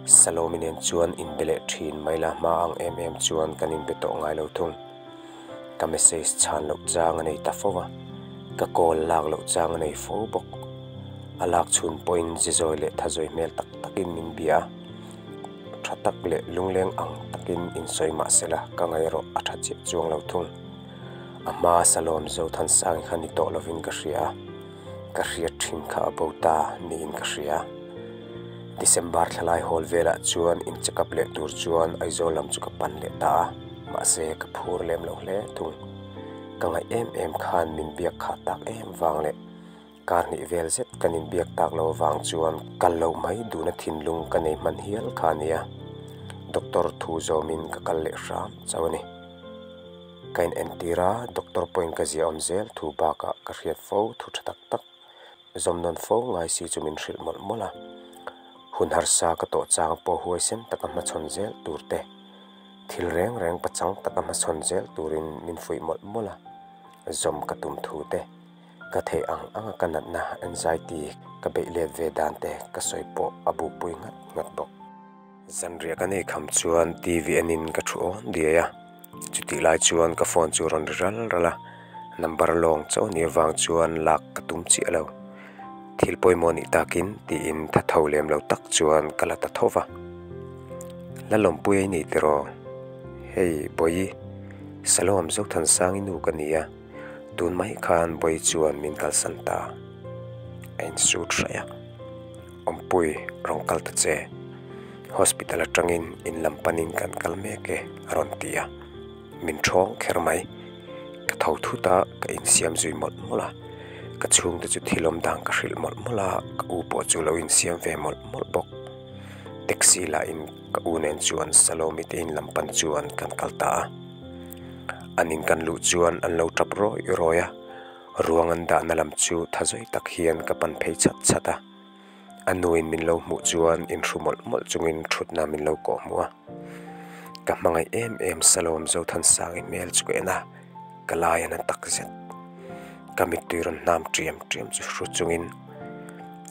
Salome nen chuan inbe leh thin mai la hma ang em em chuan kan inbe tawh ngai lo thung. Ka message chhan loh chang a nei ta fo a, ka call lak loh chang a nei fo bawk. A lak chhun pawhin zizawi leh thazawi hmel tak takin min bia a, tha tak leh lungleng ang takin insawi mah sela ka ngaih erawh a tha chiah chuang lo thung. A hmaa Salome Zothansangi kha ni tawh lovin ka hria a. Ka hriat thin kha a bo ta niin ka hria. December thlalai hawl velah chuan in check up leh tur chuan Aizawl lam chu ka pan leh ta a, mahse ka phur lem lo hle thung. Ka ngaih em em khan min biak khah tak em vang leh kar hnih vel zet kan inbiak tak lo avang chuan kal loh mai duhna thinlung ka nei hman hial kha a nia. Doctor thu zawmin ka kal leh hram chauh a ni. Ka inentir a, doctor pawhin ka ziahawm zel thu bakah ka hriat fo thu tha tak tak zawm nawn fo ngai si chu min hrilh mawlh mawlh a. Hun harsa ka tawh chang pawh huaisen taka hmachhawn zel tur te, thil reng reng pachang taka hmachhawn zel turin min fuih mawlh mawlh a, zawm ka tum thu te, ka theih ang anga ka natna anxiety ka beih let ve dan te ka sawi pawh a bukpui nghat nghat bawk. Zanriah ka nei kham chuan TV enin ka thu awn diai a, chutih lai chuan ka phone chu a rawn ri ral ral a, number lawng chauh a nih avang chuan lak ka tum chiah lo. Thil pawimawh nih takin tiin tha tho lem lo tak chuan ka la ta tho va. La lawmpui a i ni tiraw? Hei Bawihi, Salom Zothansangi nu ka ni a, tun mai khan Bawihi chuan min kalsan ta. A insut hraih a. Awmpui rawn kal ta che. Hospital atangin in lam panin kan kal mek e a rawn ti a. Min thawng kher mai. Ka tho thut a, ka insiam zui mawlh mawlh a. Ka chhungte chu thil awm dan ka hrilh mawlh mawlh a, ka u pawh chu lo insiam ve mawlh mawlh bawk. Taxi lah in ka u nen chuan Salome te in lam pan chuan kan kal ta a. An in kan luh chuan an lo tap rawih rawih a. Ruang an dahna lam chu tha zawi tak hian ka pan phei chhat chhat a. A nuin min lo hmuh chuan inhru mawlh mawlh chungin thutna min lo kawh hmuh a. Ka hmangaih em em Salom Zothansangi hmel chu ka en a, ka lai a na tak zet. Ka mittui rawn hnam ṭiam ṭiam chu hru chungin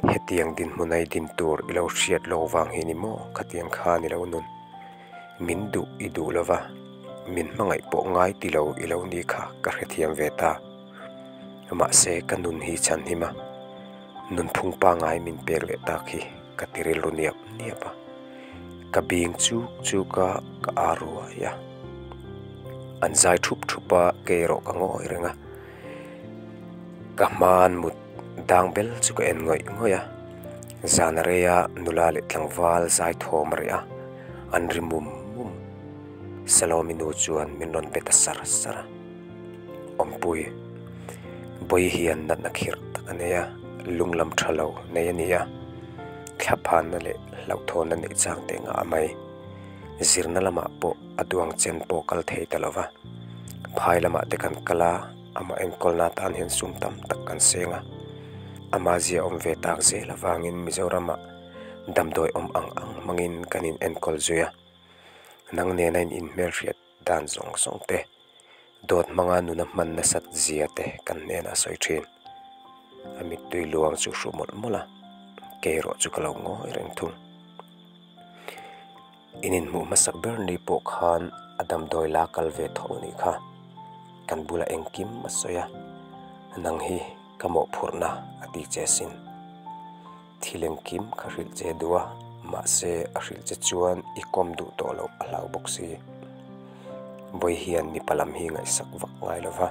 hetiang dinhmun a i din tur i lo hriat lo vang hi ni maw khatiang khan i lo nun. Min duh i duh lo va. min hmangaih pawh ngai ti lo i lo ni kha ka hrethiam ve ta. Mahse ka nun hi chhanhim a, nunphung pangai min pek leh tak hi ka ti rilru niap niap a. Ka bing chuk chuk a, ka ar ruai a. An zai thup thup a, kei erawh ka ngawi reng a. Ka hmaan mut dang bel chu ka en ngawih ngawih a. Zan a rei a, nula leh tlangval zai thawm a reh a, an ri mum mum. Salome nu chuan min rawn be ta sar sar a. Awmpui, Bawi hian natna khirh tak a nei a, lung lam tha lo nei a ni a, thlaphanna leh hlauhthawnna neih chang teh ngah mai. Zirna lamah pawh a duang chen pawh kal thei ta lo va, phai lamah te kan kal a, amah enkawlna atan hian sum tam tak kan seng a. Ama zia awm ve tak zel avangin Mizoramah damdawi awm ang ang hmangin kan in enkawl zui a. Nang nena in inhmelhriat dan zawng zawng te, dawt hmanga nuna hman nasat zia te kan hnenah a sawi thin. A mittui luang chu hru mawlh mawlh a, kei erawh chu ka lo ngawi reng thung. In inhmuh hmasak ber ni pawh khan a damdawi la kal ve tho a nih kha. Kan bulah engkim a sawi a, nang hi ka mawhphurhna a ti che asin. Thil engkim kha hrilh che duh a, mahse a hrilh che chuan i kawm duh tawh loh a hlau bawk si. Bawi hian mipa lam hi ngaihsak vak ngai lo va,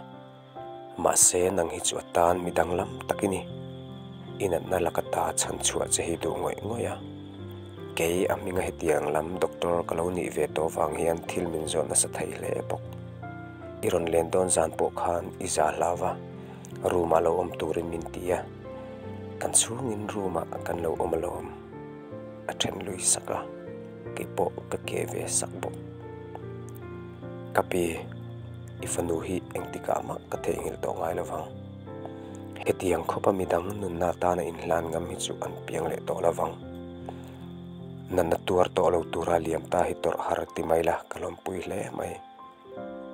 mahse nang hi chu a tan mi danglam tak i ni. I natna laka ta chhan chhuah che hi duh ngawih ngawih a. Kei a hminga hetiang lam doctor ka lo nih ve tawh vang hian thil min zawh nasa thei hle bawk. I rawn len dawn zan pawh khan i za hlau va, room ah lo awm turin min ti a. Kan chhungin room ah kan lo awm alawm a then lui sak a, kei pawh ka ke ve sak bawk. Ka pi, i fanu hi engtikah mah ka theihnghilh tawh ngai lo vang. Hetiang khawpa midang nunna atana inhlan ngam hi chu an piang leh tawh lo vang. Natna tuar tawh lo tura liam ta hi tawrh har ti mai la ka lawmpui hle mai.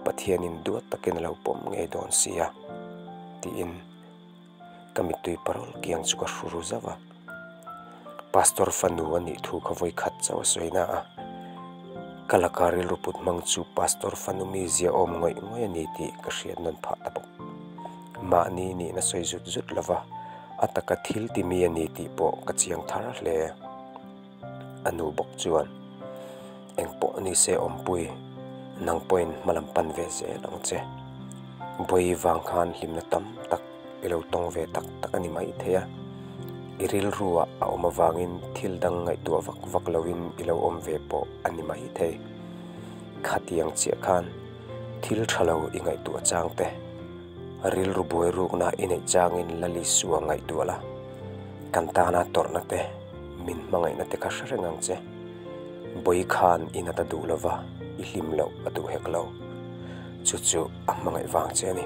Pathianin duat takin a lo pawm ngei dawn sia tiin. Ka mittui parol kiang chu ka hru ru zauh a. Pastor fanu a nih thu kha vawi khat chauh a sawi na a. Ka laka rilru put hmang chu Pastor fanu mi zia awm ngawih ngawih a ni tih ka hriat nawn phah ta bawk. Mahni nihna sawi zut zut lova a taka thil ti mi a ni tih pawh ka chiang thar hle. A nu bawk chuan, Engpawh ni se awmpui, nang pawhin hma lam pan ve zel ang che. Bawi vang khan hlimna tam tak i lo tawng ve tak tak a ni mai thei a. I rilruah a awm avangin thil dang ngaihtuah vak vak loin i lo awm ve pawh a ni mai thei. Khatiang chiah khan thil tha lo i ngaihtuah chang te, rilru buai rukna i neih changin Lalisua ngaihtuah la, kan tana tawrhna te, Min hmangaihna te kha hre reng ang che. Bawi khan i nat a duh lo va, i hlim loh a duh hek lo. Chu chu a hmangaih vang che a ni.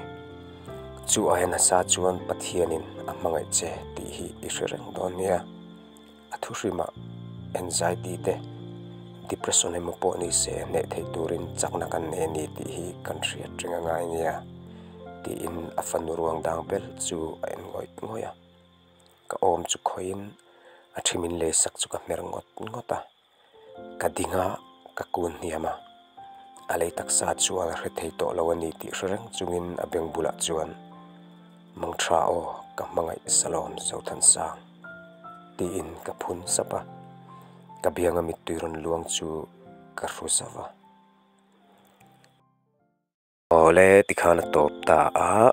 Chu aia nasa chuan Pathianin a hmangaih che tih hi i hre reng dawn nia. A thuhrimah anxiety te, depression emaw pawh ni se hneh theih turin chakna kan nei a ni tih hi kan hriat reng a ngai nia, tiin a fanu ruang dang bel chu a en ngawih ngawih a. Ka awm chu khawiin a thi min lei sak chu ka hmer ngawt ngawt a, ka ding a, ka kun hniam a, a lei taksa chuan a hre thei tawh lo a ni tih hre reng chungin a beng bulah chuan Mangtha aw ka hmangaih Salom Zothansang tiin ka phun sap a, ka bianga mittui rawn luang chu ka hru zauh a. Awle tikhan a tawp ta a,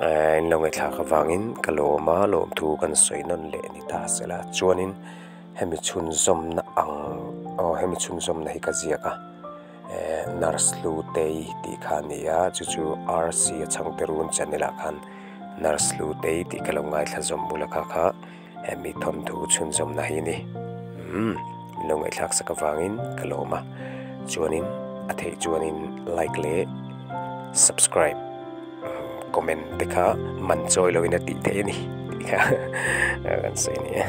eh in lo ngaihthlak avangin ka lawm a, lawmthu kan sawi nawn leh ni ta sela chuanin hemi chhunzawmna ang aw hemi chhunzawmna hi ka ziak a, eh nurse Hlutei tih kha a ni a chu chu RC a chhangte run channel ah khan nurse Hlutei tih ka lo ngaithla zawm bula kha kha. Hemi thawmthu chhunzawmna hi ni umm min lo ngaihthlak sak avangin ka lawm a chuanin a theih chuanin like leh subscribe comment te kha man chawi loin a tih theih a ni tih kha kan sawi a ni e.